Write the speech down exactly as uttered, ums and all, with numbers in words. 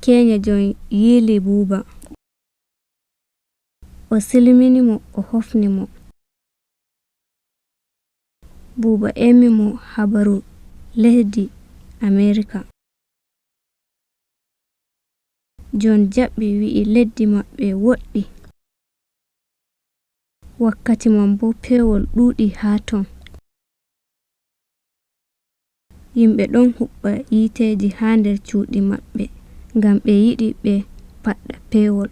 Keenya Jon yiili Buuba. O silmini mo, o hofni mo. Buuba emi mo habaru lesdi Amerika. Jon jaɓɓi, wi'i leddi maɓɓe woɗɗi. Wakkati man boo peewol ɗuuɗi haa ton. Yimɓe ɗon huɓɓa yiiteeji haa nder cuuɗi maɓɓe, ngam ɓe yiɗi ɓe paɗɗa peewol.